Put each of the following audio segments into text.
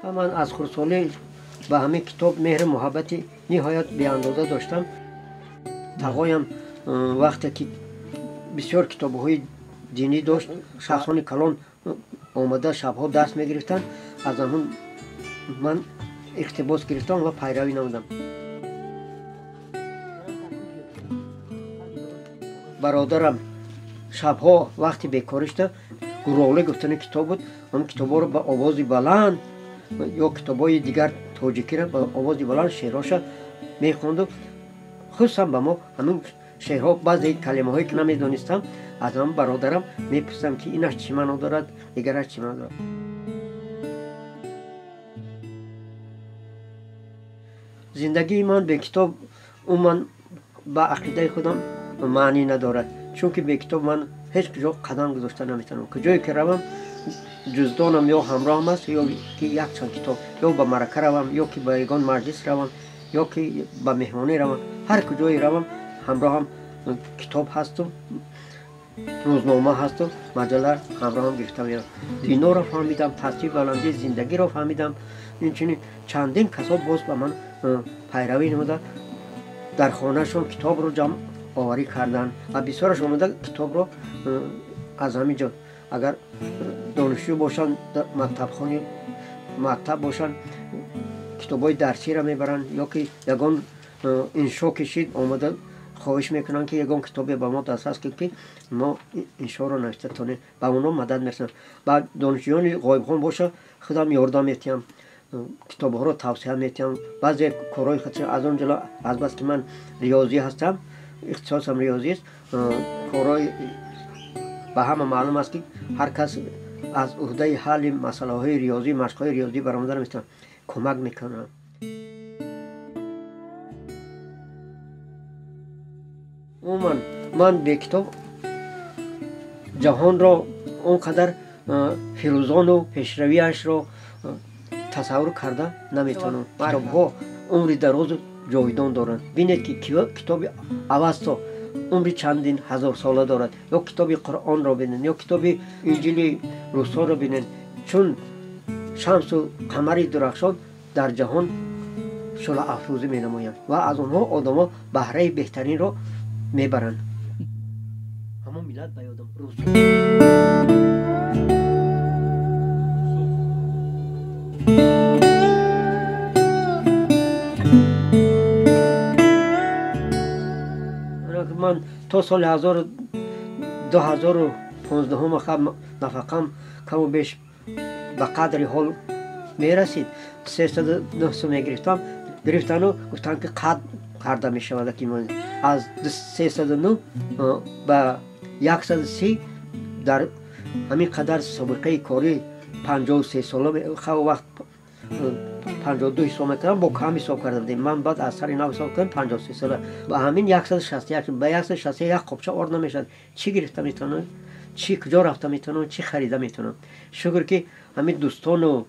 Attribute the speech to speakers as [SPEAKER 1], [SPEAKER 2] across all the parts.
[SPEAKER 1] Ман аз хурдсолӣ ба ҳамин китоб меҳру муҳаббати ниҳоят беандоза доштам. Тағоям вақте ки бисёр китобҳои динӣ дошт, шахсони калон омада шабҳо дарс мегирифтанд, аз ҳамон ман иқтибос гирифтам ва пайравӣ намудам. Бародарам шабҳо вақти бекорӣ шуда Гуроғлӣ гуфтани китоб буд, ҳамон китобҳоро ба овози баланд ё китобҳои дигар тоҷикиро ба овози баланд шеърҳоша мехонду. Хусусан ба мо ҳамин шеърҳо баъзе калимаҳое ки намедонистам, аз ҳамон бародарам мепурсам, ки инаш чӣ маъно дорад, дигараш чӣ маъно дорад. Зиндагии ман бе китоб умуман ба ақидаи худам маънӣ надорад, чунки бе китоб ман ҳеҷ куҷо қадам гузошта наметавонам. Куҷое ки равам, ҷуздонам ё ҳамроҳам аст, ё ки якчанд китоб, ё ба марака равам, ё ки ба ягон маҷлис равам, ё ки ба меҳмонӣ равам, ҳар куҷое равам ҳамроҳам китоб ҳасту, рӯзнома ҳасту, маҷалла ҳамроҳам гирифта меравам. Диноро фаҳмидам, пастию баландии зиндагиро фаҳмидам. Инчунин чандин касо боз ба ман пайравӣ намуда дар хонаашон китобро ҷамъ оварӣ карданд ва бисёраш омада китобро аз ҳамин ҷо, агар донишҷӯ бошанд, мактабхони мактаб бошанд, китобҳои дарсиро мебаранд, ё ки ягон иншо кишид омада хоҳиш мекунанд, ки ягон китобе ба мо дастрас кунед, ки мо иншоро навишта тонем. Ба онҳо мадад мерасонам. Ба донишҷӯёни ғоибхон боша худам ёрдам метиҳам, китобҳоро тавсия метиҳам. Баъзе корҳои худша аз он ҷумла азбаски ман риёзӣ ҳастам, ихтисосам риёзист, корҳои ба ҳама маълум аст, ки ҳар кас аз уҳдаи ҳалли масъалаҳои риёзӣ, машқҳои риёзӣ баромада наметавонад, кӯмак мекунам. Умуман ман бе китоб ҷаҳонро он қадар фирӯзону пешравиашро тасаввур карда наметавонам. Китобҳо умри дарозу ҷовидон доранд. Бинед, ки китоби Авасто умри чандин ҳазорсола дорад, ё китоби Қуръонро бинед, ё китоби Инҷили русонро бинед. Чун шамсу қамари дурахшон дар ҷаҳон шӯълаафрӯзӣ менамоянд ва аз онҳо одамо баҳраи беҳтаринро мебаранд. Ҳамон миллат ба ёдам рус. Ман то соли 2015 нафақам каму беш ба қадри ҳол мерасид. 309 сум мегирифтам. Гирифтану гуфтанд, ки қад карда мешавад, ки аз 309 ба 130 дар ҳамин қадар собиқаи корӣ 53 сола вақт 52 ҳисоб мекардам, бо кам ҳисоб карда будем. Ман баъд аз сари нав ҳисоб кардам 53 сола. Ба ҳамин 161 ба 161 қопча ор намешавад. Чӣ гирифта метавонам, чӣ куҷо рафта метавонам, чӣ харида метавонам? Шукр, ки ҳамин дӯстону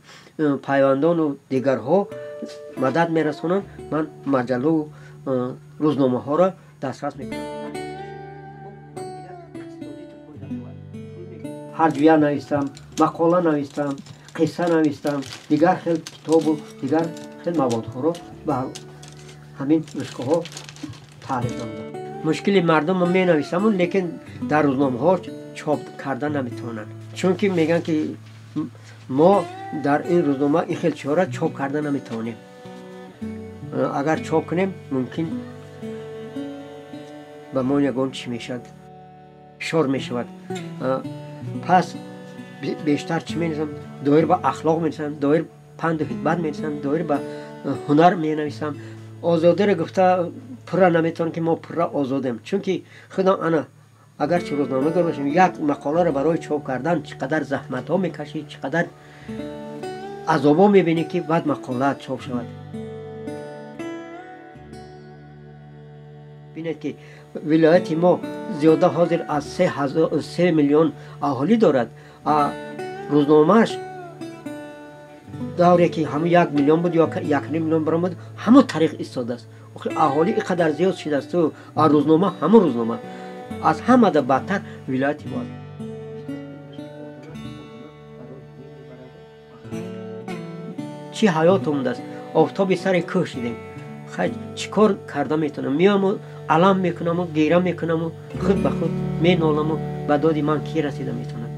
[SPEAKER 1] пайвандону дигарҳо мадад мерасонанд, ман маҷаллу рӯзномаҳоро дастрас мекунам. Ҳарҷуя навистам, мақола навистам, қисса навистам, дигар хел китобу дигар хел маводҳоро ба ҳамин нусхаҳо таълиф намудам. Мушкили мардумро менависаму, лекин дар рӯзномаҳо чоп карда наметавонанд, чунки мегӯянд, ки мо дар ин рӯзнома ин хел чиҳоро чоп карда наметавонем. Агар чоп кунем, мумкин ба мо ягон чӣ мешавад, фишор мешавад. Пас бештар чӣ менависам? Доир ба ахлоқ менависам, доир панду ҳикмат менависам, доир ба ҳунар менависам. Озодиро гуфта пурра наметавонам, ки мо пурра озодем, чунки худам ана агарчи рӯзноманигор бошем, як мақоларо барои чоп кардан чӣ қадар заҳматҳо мекашӣ, чӣ қадар азобҳо мебинӣ, ки баъд мақолаат чоп шавад. Бинед, ки вилояти мо зиёда ҳозир аз 3 миллион аҳолӣ дорад, рӯзномааш давре ки ҳамун 1 миллион буд ё 1,5 миллион баромад, ҳамон тариқ истодааст. Аҳолӣ ин қадар зиёд шудасту рӯзнома ҳамон рӯзнома. Аз ҳамада бадтар вилояти мо аст. Чӣ ҳаёт омадааст, офтоби сари кӯҳ шидем. Хай, чӣ кор карда метавонам? Меояму алам мекунаму, гира мекунаму, худ ба худ меноламу, ба доди ман кӣ расида метавонад?